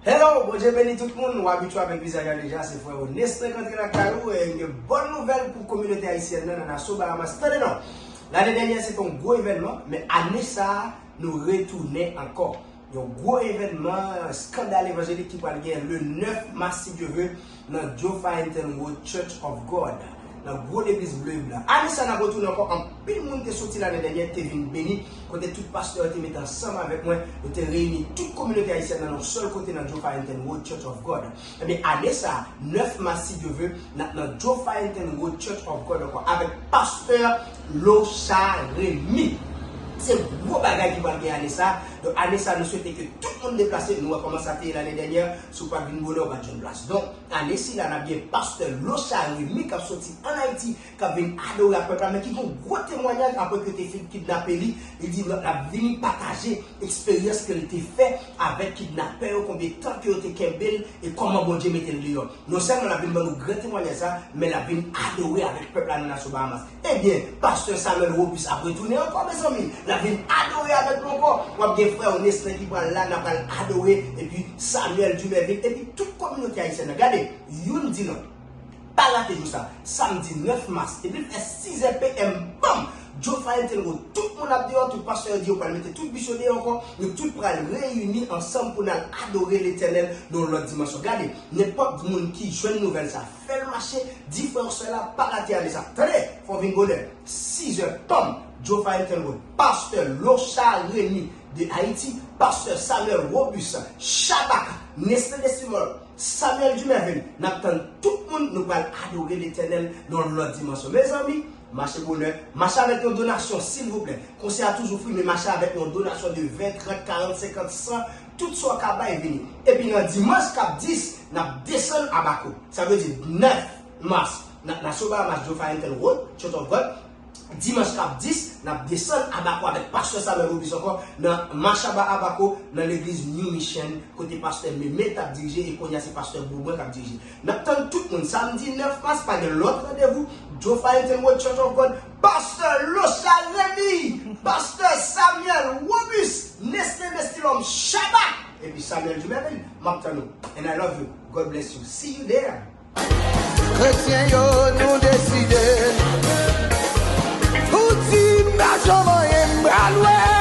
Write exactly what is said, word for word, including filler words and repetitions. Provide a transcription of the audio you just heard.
Hello, Bondye beni tout moun. Ou abitye avèk vizaj la deja, se frè Onestin k antre nan kay ou. E m gen bòn nouvèl pou kominote ayisyèn nan nan Nassau Bahamas. Tande non, lane dènyè se te yon gwo evènman, men ane sa a, nou retounen ankò. Yon gwo evènman, skandal evanjelik ki pral gen le nèf mas, si Dye vle, nan Joe Farrington Road Church of God, nan gwo legliz ble e blan. Ane sa n ap retounen ankò, anpil moun te soti lane dènyè, te vin beni, kote tout pastè yo te met ansanm avèk mwen, nou te reyini tout kominote ayisyèn nan yon sèl kote nan Joe Farrington Road Church of God. Ebyen, ane sa, nèf mas, si Dye vle, n ap nan Joe Farrington Road Church of God ankò, avèk pastè Locha Remy. Se gwo bagay ki pral gen ane sa. Donk, ane sa, nou swete ke tout moun deplase. Nou wè kòman sa te ye lane dènyè. Si w pa t vin bonè, ou pa t jwenn plas. Donk, ane sila, n ap gen pastè Locha Remy k ap soti ann Ayiti, k ap vin adore ak pèp la, men ki gen yon gwo temwayaj apre ke yo te fin kidnape li. Li di l ap vini pataje eksperyans ke l te fè avèk kidnapè yo, konbyen tan ke yo te kenbe l, e kòman Bondye mete l deyò. Non sèlman l ap vin ban nou gran temwayaj sa, men l ap vin adore avèk pèp la nan Nassau Bahamas. Ebyen, pastè Samuel Robus ap retounen ankò, mezanmi. L ap vin adore avèk nou ankò. W ap gen frè Onestin ki pral la, n ap pral adore, epi Samuel Dumervil, epi tout kominote ayisyèn nan. Gade, youn di lòt. Pa rate jou sa. Samdi nèf mas, depi l fè sizè P M, banm! Joe Farrington Road, tout moun ap deyò, tout pastè yo di yo pral mete tout bis yo deyò ankò, nou tout pral reyini ansanm pou n al adore Letènèl nan yon lòt dimansyon. Gade, nenpòt moun ki jwenn nouvèl sa, fè l mache, di frè w sè la, pa rate ane sa. Tande, fò w vin bonè. Sizè, pam, Joe Farrington Road, pastè Locha Remy de Ayiti, pastè Samuel Robus, Chabaka, Nestlé Destimol, Samuel Dumervil, n ap tann tout moun, nou pral adore Letènèl nan yon lòt dimansyon. Mezanmi, mache bonè, mache avèk yon donasyon, silvouplè. Konsèy a toujou fri, men mache avèk yon donasyon de ven, trant, karant, senkant, san, tout sa w ka bay vini. Epi nan dimanch k ap dis, n ap desann Abako. Sa vle di nèf mas, n ap nan Soba Mas Joe Farrington Road, Church of God. Dimanch k ap dis, n ap desann Abako avèk pastè Samuel Robus ankò nan Machaba Abako, nan legliz New Mission, kote pastè Meme t ap dirije e kounye a se pastè Boubwen k ap dirije. N ap tann tout moun. Samdi nèf mas, pa gen lòt randevou. Joe Farrington Road Church of God, pastè Locha Remy, pastè Samuel Robus, Nestlé Nestilòm Chaba, epi Samuel Dumervil. M ap tann ou. And I love you. God bless you. See you there. Kretyen yo, nou deside. Pou di m pa janm anyen, m pral wè.